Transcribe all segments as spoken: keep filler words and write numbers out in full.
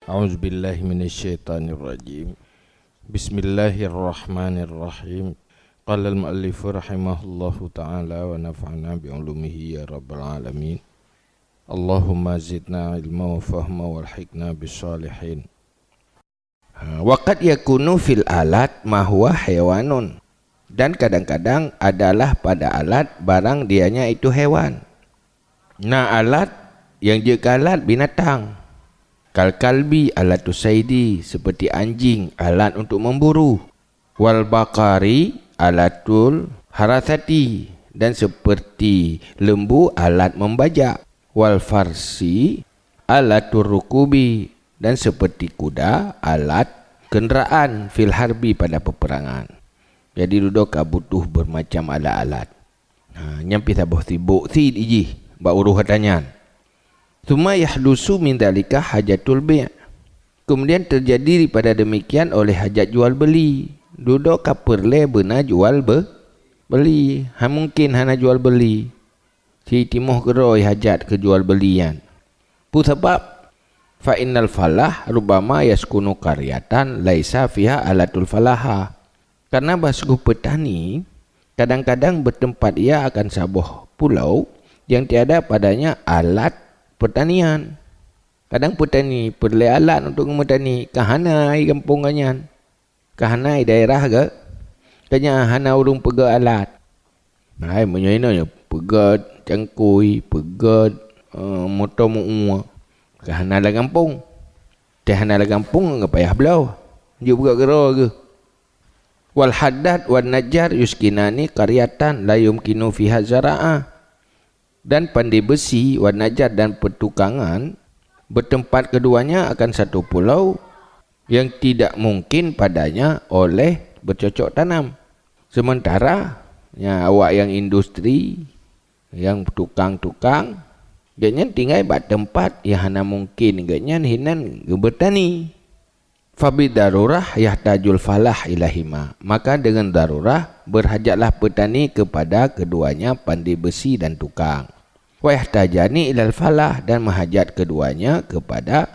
أعوذ بالله من الشيطان الرجيم. بسم الله الرحمن الرحيم. قال المؤلف رحمه الله تعالى ونفعنا بعلومه يا رب العالمين. اللهم زدنا علما وفهما والحقنا بالصالحين. Ha, wa qad yakunu fil alat ma huwa haiwanun. Dan kadang-kadang adalah pada alat barang dianya itu hewan. Na alat nyang jeuet keu alat binatang. Kal kalbi alatus saidi, seperti anjing alat untuk memburu. Wal baqari alatul harasati, dan seperti lembu alat membajak. Wal farsi alatur rukubi, dan seperti kuda alat kenderaan fil harbi pada peperangan. Jadi dudoe ka butuh bermacam alat-alat. Ha, nyan pih saboh sibok sit jih bak urusan nyan. Tsumma yahdusu min dzalika hajatul bai'. Kemudian terjadi daripada demikian oleh hajat jual beli. Dudoe ka peureulée beuna jual be-, beli. Hana mungkin hana jual beli. Sitimoh keudroe hajat keu jual beli nyan. Peue sabab? Fa innal falah rubbama yaskunu qaryatan laisa fiha alatul falaha. Karena bah sungguh peutani kadang-kadang beuteumpat ia akan saboh pulau nyang tiada padanya alat peutanian. Kadang peutani peureulée alat untuk meutani, ka hana i gampông geuh nyan, ka hana i daerah geuh, ka nyan hana ureuëng peugét alat. Hai, meunyoe inoe nyoe peugét cangkôi, peugét, eh, moto meu-ue, ka hana lam gampông. Teuh hana lam gampông ka payah bloe, jeuet peugét keudroe geuh. Wal haddad wan najjar yuskinani qaryatan la yumkinu fiha zara'ah. Dan pandai besi, wan najjar dan peutukangan, bertempat keduanya akan satu pulau yang tidak mungkin padanya oleh bercocok tanam. Sementara, ya, awak nyang industri, nyang tukang-tukang, gobnyan tinggai bak teumpat nyang hana mungkin gobnyan hinan geubeutani. Fabidarurah yahtajul falah ilahima. Maka dengan darurah, berhajatlah petani kepada keduanya pandai besi dan tukang. Wa yahtajani ilal falah, dan meuhajat keduanya kepada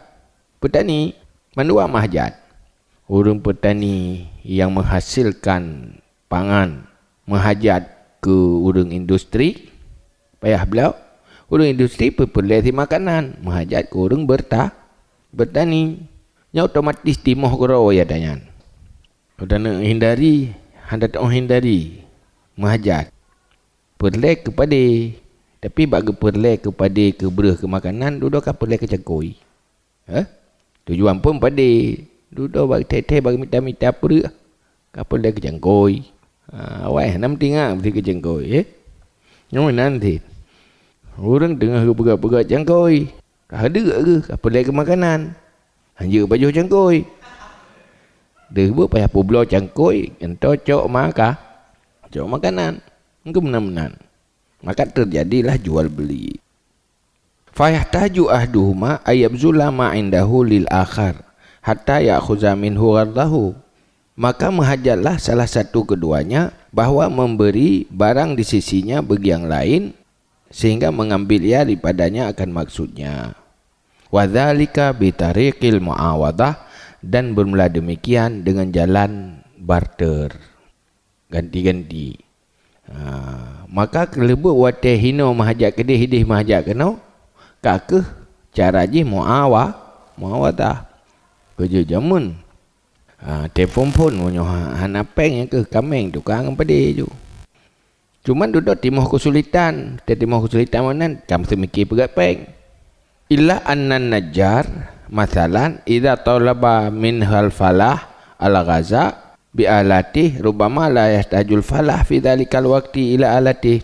petani. Mandua meuhajat. Ureuëng petani nyang menghasilkan pangan, meuhajat keu ureuëng industri, payah bloe. Ureuëng industri peureulée si makanan, meuhajat keu ureuëng berta-, bertani. Nyan otomatis timoh keudroe ya tanyan. Hana hindari, hana teuoh hindari. Meuhajat. Peureulée keu padé. Tapi bak geupeureulée keu padé, keu breueh, keu makanan, dudoe ka peureulée keu cangkôi. Eh? Tujuan phon padé. Dudoe bak thée-thée bak mita-mita breueh. Ka peureulée keu cangkôi. Ah, awai, hana meutinggai bri keu cangkôi, eh? Nyoe nan cit. Ureuëng teungoh geupeugah-peugah cangkôi. Ka heudeuk geuh, ka peureulée keu makanan. Hanjeuet pajoh cangkôi. Deuh beuh payah peubloe cangkôi, gantoe cok maka-, cok makanan. Engkeu meunan-meunan. Maka teujadilah jual beuli. Fayahtaju ahduhuma ayyabzula ma indahu lil akhar, hatta ya'khuza minhu ghardahu. Maka meuhajatlah salah satu keduanya bahwa memberi barang di sisinya bagi yang lain, sehingga mengambil ia daripadanya akan maksudnya. Wa dzalika bi tariqil mu'awadah, dan bermula demikian dengan jalan barter. Ganti-ganti. Ha, maka keuleubeuet watée hinoe meuhajat keudeh, ideh meuhajat keunoe, ka kheueh cara jih muawa-, muawadah. Keujeuet jameun, ha, teupon-pon meunyoe ha-, hana péng nyang kheueh kaméng tukang padé ju. Cuman dudoe timoh keusulitan, teuh timoh keusulitan meunan, ka meuseumike peugét péng. Illa annan najjar, masalan, idza talaba minhal falah al-ghaza bi alatih, rubbama la yahtajul falah fi dzalikal waqti ila alatih,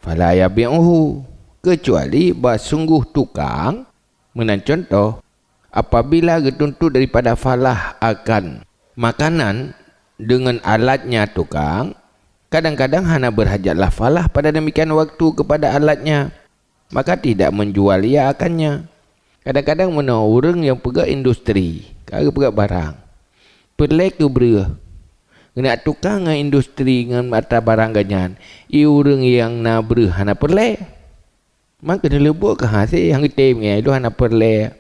fala yabi'uhu, keucuali bah sunggoh tukang, meunan cuntoh, apabila geutuntut daripada falah akan makanan deungon alatnya tukang, kadang-kadang hana berhajatlah falah pada demikian waktu kepada alatnya. Maka tidak menjual ia akannya. Kadang-kadang meunoe ureuëng nyang peugét industri, ka geupeugét barang. Peureulée keu breueh. Keuneuk tukang ngon industri ngon atra barang geuhnyan, i ureuëng nyang na breueh hana peureulée. Maka keuneuk leubuet keu hase nyang geutem ngon nyan, hana peureulée.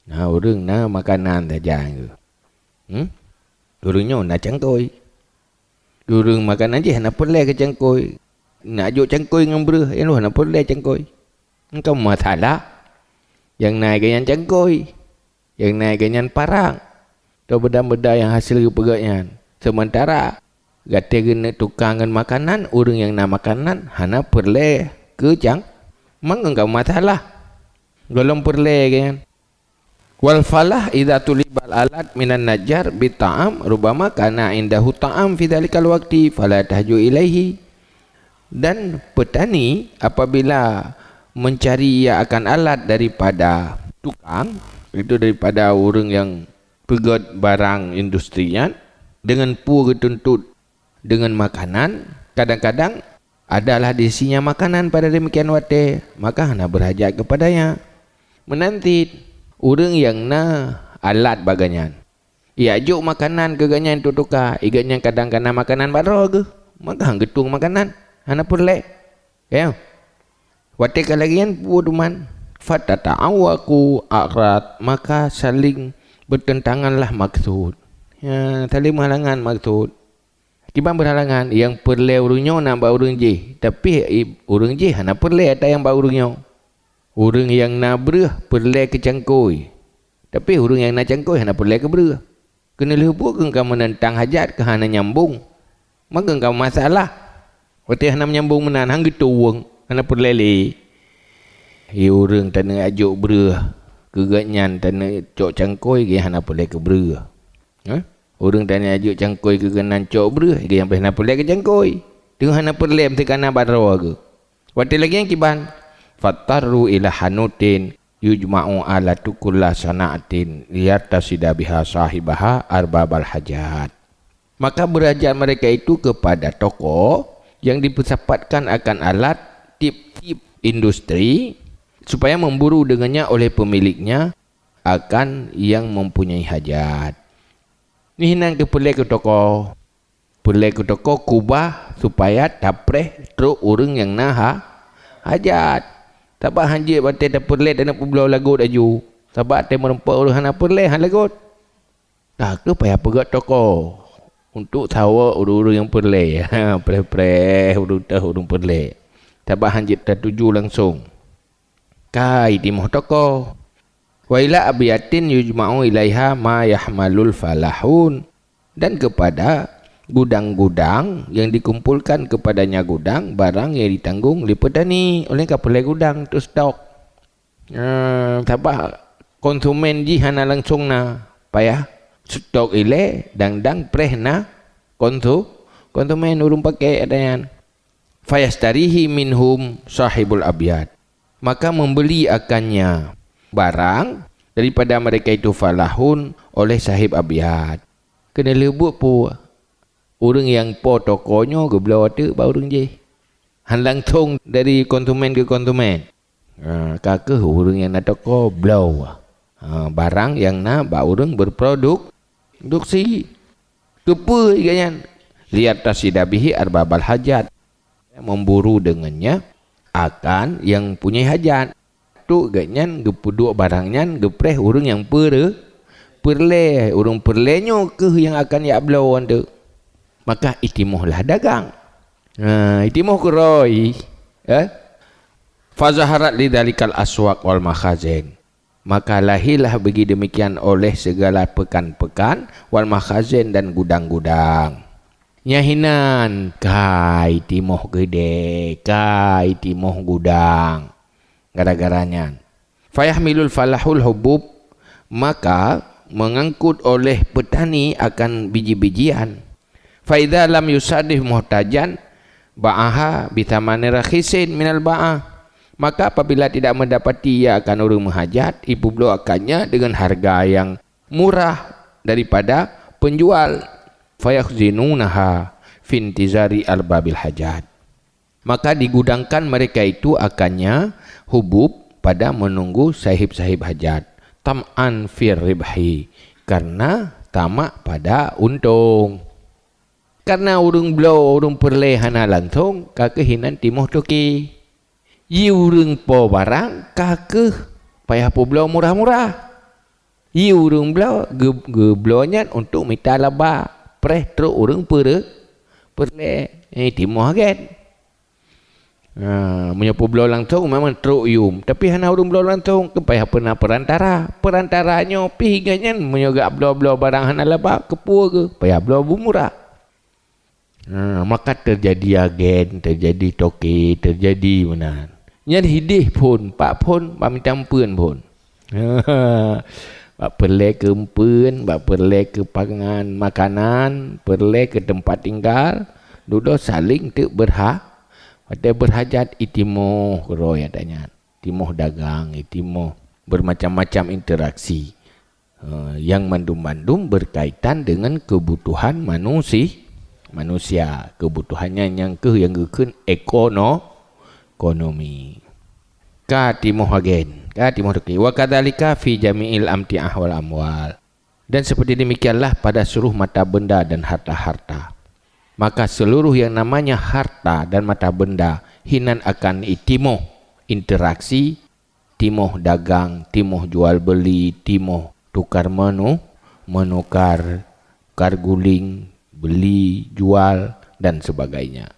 Na ureuëng na makanan saja. Hmm? Ureuëng nyoe na cangkôi. Ureuëng makanan jih hana peureulée keu cangkôi. Nak jok cangkôi ngon breueh, eh, hana peureulée cangkôi. Engkau masalah. Nyang na geuh nyan cangkôi. Nyang na geuh nyan parang. Atau benda-benda nyang hasil geupeugét nyan. Seumantara gata keuneuk tukang ngon makanan, ureuëng nyang na makanan hana peureulée keu cang-, mangga ka masalah. Gohlom peureulée geuh nyan. Wal falah idza tulibal alat minan najjar bi ta'am, rubama kana indahu ta'am fi dzalikal waqti, fala tahju ilaihi. Dan petani apabila mencari ia akan alat daripada tukang, itu daripada ureuëng nyang peugét barang industri nyan, deungon peue geutuntot deungon makanan, kadang-kadang adalah di sisinya makanan pada demikian watée, maka hana beurhajat keupadanya. Meunan cit, ureuëng nyang na alat bak geuh nyan, ijak jok makanan keu geuh nyan untuk tuka, i geuh nyan kadang kana makanan bak droe geuh, maka han geutueng makanan, hana peureulée. Ya. Watée ka lagée nyan peue teuma? Fatata'awwaqu aghrad, maka saling bertentanganlah maksud. Ya, saling meuhalangan maksud. Kiban beurhalangan, nyang peureulée ureuëng nyoe na bak ureuëng jih, tapi i-, ureuëng jih hana peureulée ata nyang bak ureuëng nyoe. Ureuëng nyang na breueh peureulée keu cangkôi, tapi ureuëng nyang na cangkôi hana peureulée keu breueh. Keuneulheueh buet keu ka meunentang hajat keu hana nyambong, maka ka masalah. Watée hana menyambong meunan, han geutueng, hana peureulée lé. Di ureuëng taneuk ajok breueh keu geuh nyan taneuk cok cangkôi, geuh hana peureulée keu breueh. Hah? Ureuëng taneuk ajok cangkôi keu geuh nyan cok breueh, geuh nyang hana peureulée keu cangkôi. Teungoh hana peureulée meusti kana bak droe geuh. Watée lagée nyan kiban, fatarru ila hanutin yujma'u alatu kulla sana'atin liyartasida biha sahibaha arbabal hajat. Maka beurhajat mereka itu kepada toko yang dipeusapatkan akan alat tiep-tiep industri, supaya memburu dengannya oleh pemiliknya akan yang mempunyai hajat. Nyoe hinan keuh peureulée keu toko. Peureulée keu toko kubah supaya tapreh trok ureuëng nyang na ha-, hajat. Sabab han jeuet watée tapeureulée taneuk peubloe lagot laju. Sabab watée meurumpok ureuëng hana peureulée, hana lagot. Ka keuh payah peugét toko untuk sawoe ureuëng-ureuëng nyang peureulée. Preh-preh ureuëng teuh ureuëng peureulée. Sabab han jeuet tatuju langsong. Ka itimoh toko. Wa ila abyatin yujma'u ilaiha ma yahmalul falahun. Dan kepada gudang-gudang yang dikumpulkan kepadanya gudang barang yang ditanggung lé petani. Oleh ka peureulée gudang untuk stok. Eh, sabab konsumen jih hana langsong na, payah stok ilée dang-dang preh na konsu-, konsumen ureuëng pakai ata nyan. Fayastarihi minhum sahibul abyad. Maka membeli akannya barang daripada mereka itu falahun oleh sahib abyad. Keuneulheueh buet peue? Ureuëng nyang po toko nyoe geubloe teuk bak ureuëng jih. Han langsong dari konsumen keu konsumen. Ha, ka keuh ureuëng nyang na toko bloe. Ha, barang nyang na bak ureuëng berproduk-, produksi. Keupeue geuh nyan? Liyartasida bihi arbabal hajat. Memburu dengannya akan yang punya hajat. Trok geuh nyan geupeuduek barang nyan geupreh ureuëng nyang peure-, peureulée. Ureuëng peureulée nyoe keuh nyang akan jak bloe nyan teuk. Maka itimohlah dagang. Ha, itimoh keurôi. Eh? Fazaharat lidzalikal aswaq wal makhazin. Maka lahirlah bagi demikian oleh segala pekan-pekan, wal makhazin dan gudang-gudang. Nyan hinan, ka itimoh keudée, ka itimoh gudang. Gara-gara nyan. Fayahmilul falahul hubub, maka mengangkut oleh petani akan biji-bijian. Faidza lam yusadif muhtajan, ba'aha bitsamanin rakhisin minal ba'ah. Maka apabila tidak mendapati ia akan ureuëng meuhajat, ipeubloe akannya dengan harga yang murah daripada penjual. Fayakhzinunaha fintizari arbabil hajat. Maka digudangkan mereka itu akannya hubub pada menunggu sahib-sahib hajat, tam'an fir ribhi, karena tamak pada untung. Karena ureuëng bloe, ureuëng peureulée hana langsong, ka keuh hinan timoh toke. Ji ureuëng po barang, ka keuh payah peubloe murah-murah. Ie ureuëng bloe, geu-, geubloe nyan untuk mita laba, preh trok ureuëng peure-, peureulée, eh, timoh agen. Ha, meunyoe peubloe langsong memang trok yum, tapi hana ureuëng bloe langsong, keu payah peuna peurantara. Peurantara nyoe pih geuh nyan meunyoe geubloe-bloe barang hana laba, keupeue geuh payah bloe beumurah. Ha, maka teujadi agen, teujadi toke, teujadi meunan. Nyan hideh phon, pak phon, pak mita eumpeuen phon. Bak peureulée keu eumpeuen, bak peureulée keu pangan makanan, peureulée keu teumpat tinggal, dudoe saléng teuk beurha-, watée beurhajat itimoh keudroe ata nyan. Timoh dagang, itimoh bermacam-macam interaksi. Eh, yang mandum-mandum berkaitan dengan kebutuhan manusi-, manusia. Kebutuhannya nyang keuh nyang geukheun ekono-, ekonomi. Ka timoh agen, ka timoh toke. Wa kadzalika fi jami'il amti'ah wal amwal. Dan seperti demikianlah pada seluruh mata benda dan harta-harta. Maka seluruh yang namanya harta dan mata benda hinan akan itimoh, interaksi, timoh dagang, timoh jual beli, timoh tukar menu-, menukar, tukar guling, beli, jual, dan sebagainya.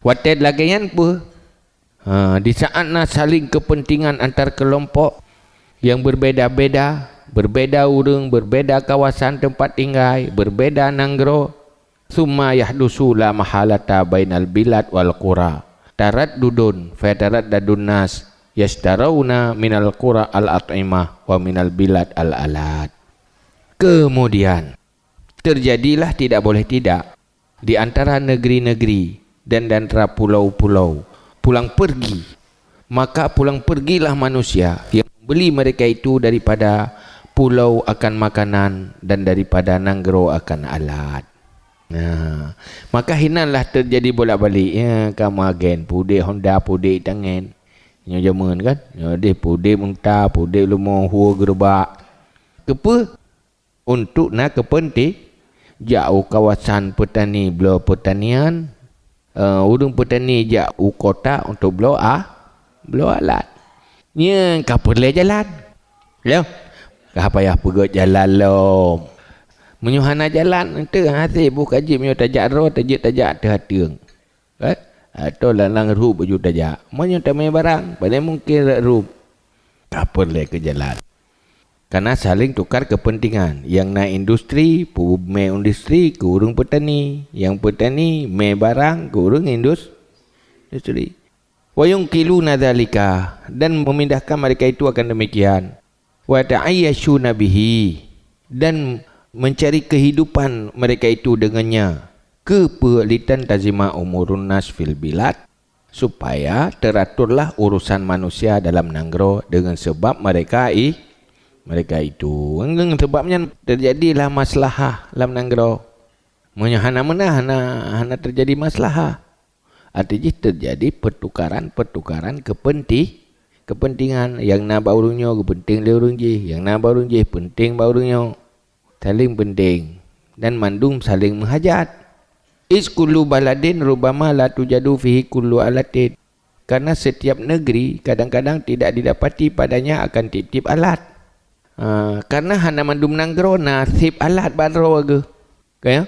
Watée lagée nyan peue? Ha, di saat na saling kepentingan antar kelompok yang berbeda-beda, berbeda ureuëng, berbeda kawasan tempat tinggai, berbeda nanggroe, summa yahdusu la mahalata bainal bilad wal qura taraddudun, fayataraddadun nas yastarauna minal qura al at'imah wa minal bilad al alad. Kemudian, terjadilah tidak boleh tidak di antara negeri-negeri dan di antara pulau-pulau pulang pergi. Maka pulang pergilah manusia yang membeli mereka itu daripada pulau akan makanan dan daripada nanggroe akan alat. Nah, maka hinanlah terjadi bolak-balik. Ya, ka magen, pudek Honda, pudek tangen. Nyoe jameun kan? Nyoe deh pudek unta, pudek leumo, hue geureubak. Keupeue? Untuk na keupenti-, jak u kawasan peutani bloe peutanian, eh, ureuëng peutani jak u kota untuk bloe a-, bloe alat. Nyan ka peureulée jalan. Lom, ka payah peugét jalan lom. Meunyoe hana jalan, enteuk hase boh ka jeuet meunyoe tajak droe, tajeuet tajak ateueh ateueng. Eh? Atau lalang rhueb baju tajak. Meunyoe tamé barang, pane mungken rot rhueb. Ka peureulée keu jalan. Kana saléng tukar keupeuntengan. Nyang na industri, peumé industri keu ureuëng peutani. Nyang peutani mé barang keu ureuëng indus-, industri. Wa yunqiluna dzalika, dan memindahkan mereka itu akan demikian. Wa ta'ayyashuna bihi, dan mencari kehidupan mereka itu dengannya. Keupeue? Litantazima umurun nas fil bilad, supaya teraturlah urusan manusia dalam nanggroe dengan sebab mereka i-, mereka itu. Ngon sebab nyan terjadilah maslahah lam nanggroe. Meunyoe hana meunan, hana, hana terjadi maslahah. Até jih teujadi peutukaran-peutukaran keupenti-, keupeuntengan. Nyang na bak ureuëng nyoe geupeunténg lé ureuëng jih, nyang na bak ureuëng jih peunténg bak ureuëng nyoe. Saléng peunténg dan mandum saléng meuhajat. Is kullu baladin rubbama la tujadu fihi kullu alatin. Karena setiap negeri kadang-kadang tidak didapati padanya akan tieb-tieb alat. Ha, karena hana mandum nanggroe na seb alat bak droe geuh. Ka ya?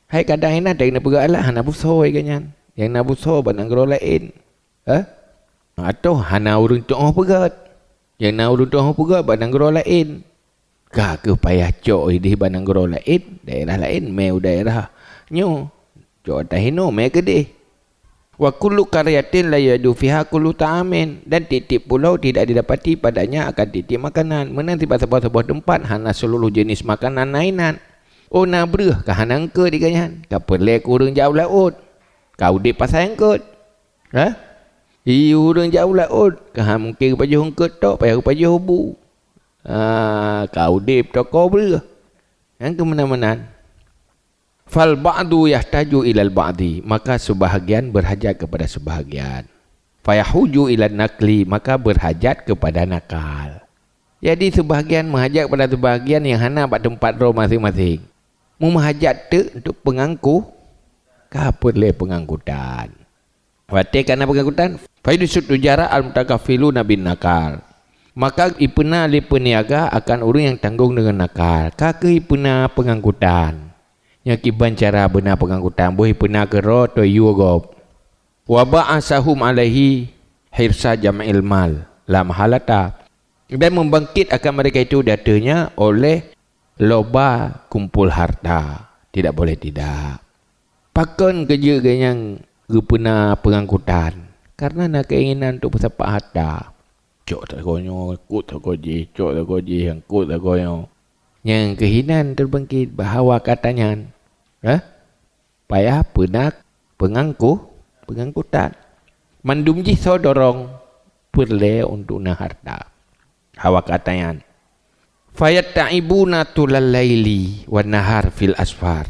Hai kadang inan teuh na peugah alat hana busoe ka nyan. Nyang na busoe bak nanggroe laén. Eh? Atau hana ureuëng tuoh peugét. Nyang na ureuëng tuoh peugét bak nanggroe laén. Ka keuh payah cok idéh bak nanggroe laén, daerah laén mé u daerah nyoe. Cok ateueh inoe mé keudéh. Wa kullu qaryatin la yujadu fiha kullu ta'amin, dan tieb-tieb pulau tidak didapati padanya akan tieb-tieb makanan. Meunan sibak saboh-saboh teumpat hana seuluruh jeunèh makanan na inan. Oh, na breueh ka hana eungkôt di gobnyan, ka peureulée keu ureuëng jak u laôt. Ka udeb pasai eungkôt. Ha? Ie ureuëng jak u laôt, ka hana mungken geupajoh eungkôt tok, payah geupajoh bu. Ah, ka udeb toko breueh. Nyang keu meunan-meunan. Fal ba'du yahtaju ilal ba'di, maka sebahagian berhajat kepada sebahagian. Fayahuju ilan nakli, maka berhajat kepada nakal. Jadi, sebahagian meuhajat kepada sebahagian nyang hana bak teumpat droe maséng-maséng. Meumeuhajat teuk untuk peungangku-, ka peureulée peungangkutan. Watée ka na peungangkutan, fayuhdisu tujara al-mutakaffiluna bin nakal. Maka ipeuna lé peuniaga akan ureuëng nyang tanggong deungon nakal, ka kheueh ipeuna peungangkutan. Nyoe kiban cara beuna peungangkutan, boh ipeuna keudroe atau iyue gob. Wa ba'asahum alaihi hirsa jam'il mal la mahalata. Dan membangkit akan mereka itu di atasnya oleh loba kumpul harta. Tidak boleh tidak. Pakon keujeuet geuh nyang geupeuna peungangkutan? Karena na keinginan untuk peusapat harta. Cok sagoe nyoe, angkut sagoe jih, cok sagoe jih, angkut sagoe nyoe. Nyang keuh inan teubangkit bahwa kata nyan, eh, payah peuna peungangku-, peungangkutan. Mandum jih soe dorong peureulée untuk na harta. Hawa kata nyan. Fayatta'ibuna tulal laili wan nahar fil asfar.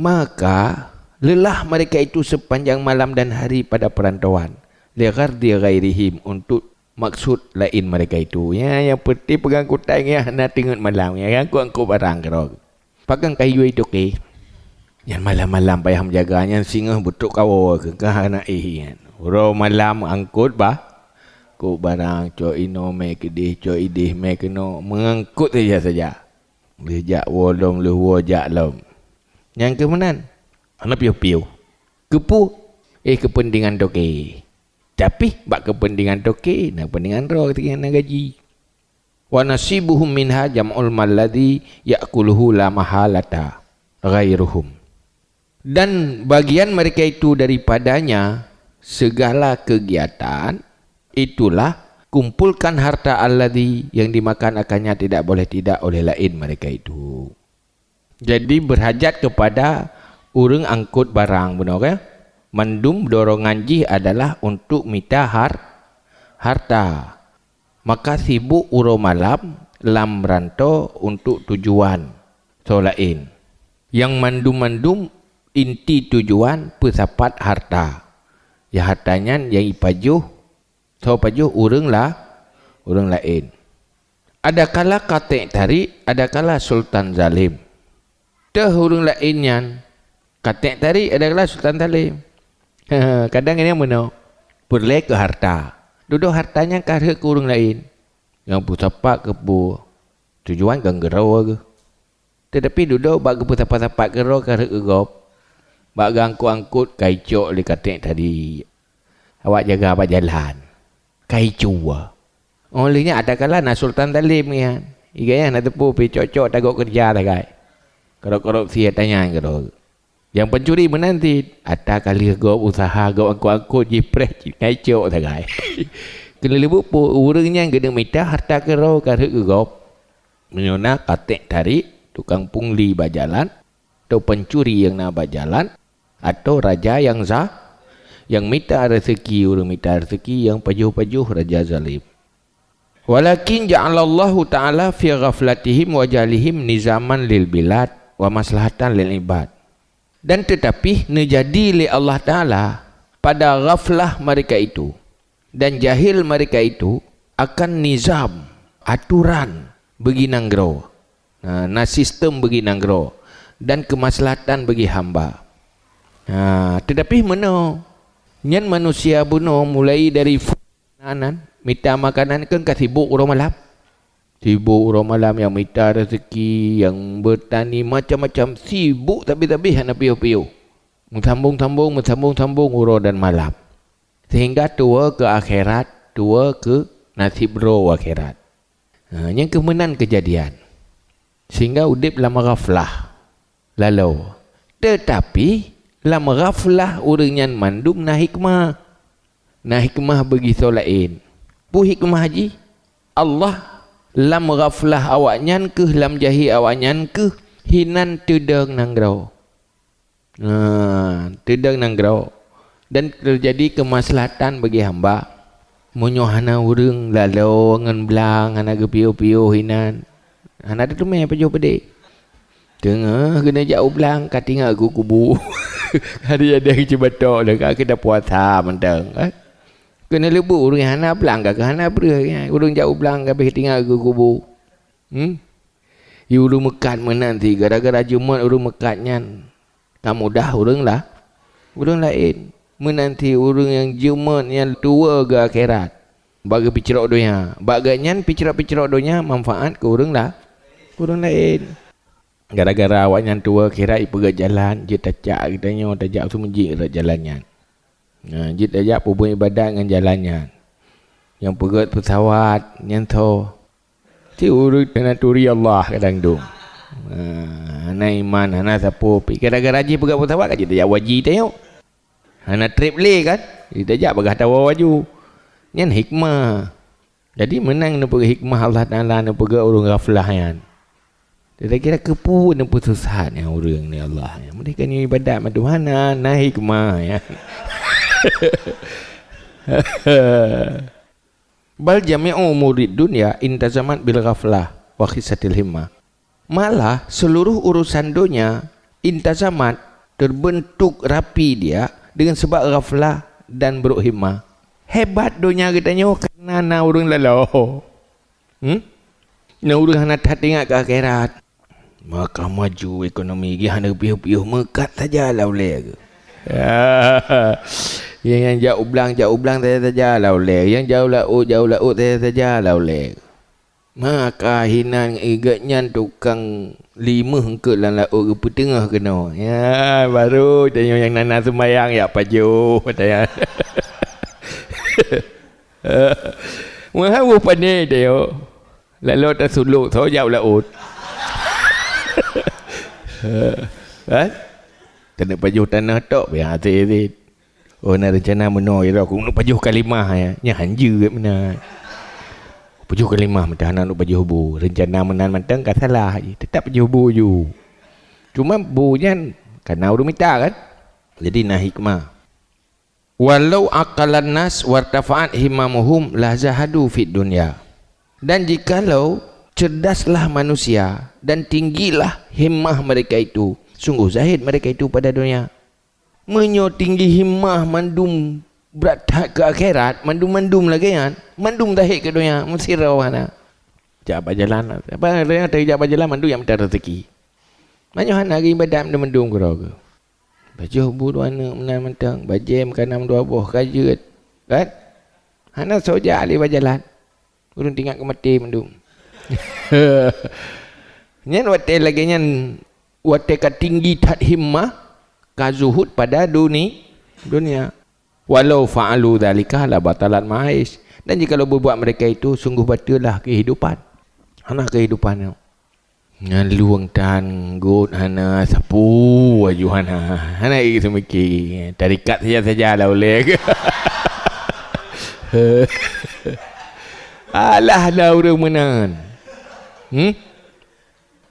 Maka, lelah mereka itu sepanjang malam dan hari pada perantauan. Li ghardi ghairihim, untuk maksud laén mereka itu. Ya, nyang peureulée peungangkutan nyan hana teungeut malam. Ya, angkut-angkut barang keudroe. Pakon ka iyue toke? Nyan malam-malam payah meujaga, nyan singoh beutrok kawoe keu ka hana éh nyan. Uroe malam angkot bah, kok barang, cok inoe mé keudeh, cok ideh mé keunoe, meuangkot saja-saja. Lheueh jak woe lom, lheueh woe jak lom. Nyang keuh meunan, hana piôh-piôh. Keupeue? Eh, keupeuntengan toke. Tapi bak keupeuntengan toke, na keupeuntengan droe keunan na gaji. Wa nasibuhum minha jam'ul mal ladzi ya'kuluhu la mahalata ghairuhum. Dan bagian mereka itu daripadanya segala kegiatan, itulah kumpulkan harta alladzi yang dimakan akannya tidak boleh tidak oleh laén mereka itu. Jadi, berhajat kepada ureuëng angkot barang, bunoe kan? Mandum dorongan jih adalah untuk mita har-, harta. Maka sibuk uroe malam lam rantô untuk tujuan soe laén. Nyang mandum-mandum inti tujuan peusapat harta. Ya, harta nyan nyang ipajoh, soe pajoh, ureuëng la-, ureuëng laén. Adakala katék tarik, adakala sultan zalim. Teuh ureuëng laén nyan katék tarik, adakala sultan zalim. Kadang nyan meunoe, peureulée keu harta. Dudoe harta nyan ka rhot keu ureuëng laén. Nyang peusapat keupeue, tujuan kan geuroe geuh. Teutapi dudoe bak geupeusapat-sapat keudroe ka rhot keu gob. Bak geuangkot-angkot ka icok lé katék tarik. Awak jaga bak jalan. Ka icue. Óh lheueh nyan adakala na sultan zalim nyan. Igaya na teupeu pih cok-cok tagok keureuja sagai. Korupsi ata nyan keudroe. Nyang pancuri meunan cit, ata ka lheueh gob usaha gob angkot-angkot jipreh cit, na icok sagai. Keuneuleubeue peue ureuëng nyan geuneuk mita harta keudroe ka rhot keu gob. Meunyoe na katék tarik, tukang pungli bak jalan, atau pancuri nyang na bak jalan, atau raja nyang za-, nyang mita reuseuki, ureuëng mita reuseuki nyang pajoh-pajoh raja zalim. Walakin ja'alallahu ta'ala fi ghaflatihim wa jahlihim nizaman lil bilad wa maslahatan lil ibad. Dan teutapi neujadi lé Allah Ta'ala pada ghaflah mereka itu dan jahil mereka itu akan nizam, aturan bagi nanggroe. Na, na sistem bagi nanggroe dan keumaslahatan bagi hamba. Na, teutapi meunoe, nyan manusia bunoe mulai dari anan, mita makanan kan ka sibuk uroe malam. Sibuk uroe malam nyang mita reuseuki, nyang beutani, macam-macam, sibuk sabe-sabe hana piôh-piôh. Meusambong-sambong, meusambong-sambong uroe dan malam. Sehingga tuwoe keu akhirat, tuwoe keu nasib droe akhirat. Ha, nyang keuh meunan keujadian. Sehingga udeb lam ghaflah laloe. Teutapi, lam ghaflah ureuëng nyan mandum na hikmah. Na hikmah bagi soe laén. Peue hikmah jih? Allah lam ghaflah awaknyan keuh, lam jahé awaknyan keuh, hinan teudong nanggroe. Nah, teudong nanggroe. Dan teujadi keumaslahatan bagi hamba. Meunyoe hana ureuëng laloe ngon blang, hana geupiôh-piôh hinan, hana teuteumé pajoh peudeh. Teungoh keuneuk jak u blang, ka tingat keu kubu. Hari ada ceubatok dah, ka keuneuk puasa mantong, eh. Keuneuleubeue ureuëng hana blang, ka keuh hana breueh, ya. Ureuëng jak u blang, ka beh tingat keu kubu. Hmm? Di ureuëng meukat meunan cit, gara-gara jeumot ureuëng meukat nyan, ka mudah ureuëng la-, ureuëng laén. Meunan cit ureuëng nyang jeumot nyan tuwoe keu akhirat. Bak geupicrok donya. Bak geuh nyan picrok-picrok donya manfaat keu ureuëng la-, keu ureuëng laén. Gara-gara awaknyan tuwoe akhirat ipeugét jalan, jeuet tacak geutanyoe tajak seumeujik rot jalan nyan. Nah, jeuet tajak peubuet ibadat ngon jalan nyan. Nyang peugét peusawat nyan tho. Ti ureuëng hana turi Allah kadang dong. Nah, hana iman, hana sapeue. Pi gara-gara jih peugét peusawat ka jeuet tajak haji tanyoe. Hana treb lé kan? Jeuet tajak bagah tawa waju. Nyan hikmah. Jadi meunan neupeugét hikmah Allah Taala neupeugét ureuëng ghaflah nyan. Kira-kira keupeue neupeususah nyan ureuëng ni Allah nyan. Meudeh kan ibadat mandum hana, na hikmah nyan. Bal jami'u umurid dunya intazamat bil ghaflah wa khisatil himmah. Malah seluruh urusan donya intazamat, terbentuk rapi dia dengan sebab ghaflah dan buruk himmah. Hebat donya geutanyoe karena na ureuëng laloe. Hmm? Na ureuëng hana that ingat keu akhirat. Maka maju ekonomi geuh hana piôh-piôh meukat saja lam ulée geuh. Nyang, nyang jak u blang, jak u blang saja-saja lam ulée. Nyang jak u laôt, jak u laôt saja-saja lam ulée. Maka hinan igét nyan tukang limeuh eungkôt lam laôt geupeuteungoh keunoe. Ya, baru tanyoe nyang na-na seumayang jak pajoh, kata nyan. Meuhaweuh pané tanyoe. Lalu tasulok soe jak u laôt. Kan? Keuneuk pajoh tanoh tok pih hase cit. Oh, na reuncana meunoe, ya, keuneuk pajoh kalimah, ya. Nyan hanjeuet meunan. Pajoh kalimah meutan hana keuneuk pajoh bu. Reuncana meunan mantong ka salah, tetap pajoh bu ju. Cuma bu nyan ka na ureuëng mita kan? Jadi na hikmah. Walau aqalan nas wartafa'at himmamuhum lazahadu fid dunya. Dan jikalau cerdaslah manusia dan tinggilah himmah mereka itu, sungguh zahid mereka itu pada dunia. Meunyoe tinggi himmah mandum brat that keu akhirat, mandum-mandum lagée nyan, mandum zahid keu dunia, meusidroe hana. Jak bak jalan, apa, jak bak jalan mandum nyang mita rezeki. Meunyoe hana geuibadat mandum-mandum keudroe geuh. Pajoh bu dua aneuk meunan mantong, bajée meukanan dua boh ka jeuet. Kan? Hana soe jak lé bak jalan. Ureuëng teuingat keu maté mandum. Nyan watée lagée nyan, watée ka tinggi that himmah, ka zuhud pada duni-, dunia. Walau fa'alu dzalika la batalat ma'aish. Dan jikalau berbuat mereka itu, sungguh bateulah kehidupan. Hana kehidupan nyoe. Nyan lueng tan, gôt hana, sapu aju hana. Hana i seumiké. Tarikat saja-saja lah ulée. Alah dah ureuëng meunan. Hmm?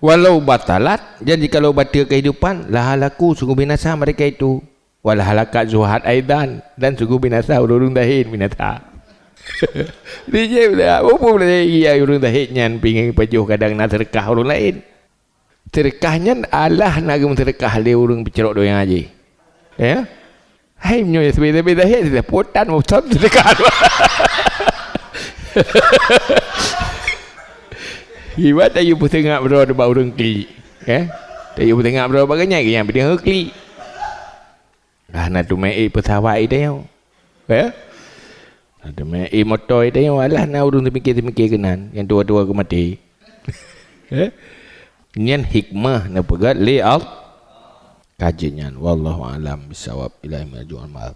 Walau batalat, dan jikalau bateue kehidupan, lahalaku, sungguh binasa mereka itu. Wal halakat zuhad aidan, dan sungguh binasa ureuëng zahid binasa. Dijaweueb lah, muphom lah, iya ureuëng zahid nyan pingin pajoh kadang na seudeukah ureuëng laén. Seudeukah nyan alah na geumeuseudeukah lé ureuëng peucrok donya jih. Ya? Hai meunyoe sabe-sabe zahid, sabe potan muphom seudeukah. Ibarat tayue peuseungab droe bak ureuëng klik. Ya? Tayue peuseungab droe bak geuhnyan, geuhnyan pih deungoe klik. Dah na teumé ék peusawat i tanyoe. Ya? Na teumé ék moto i tanyoe, alah na ureuëng teumikir-teumikir keunan, nyang tuha-tuha keu maté. Ya? Nyan hikmah neupeugét lé Allah. Kaji nyan, wallahu a'lam bissawab. Ilahi marji'ul ma'ab.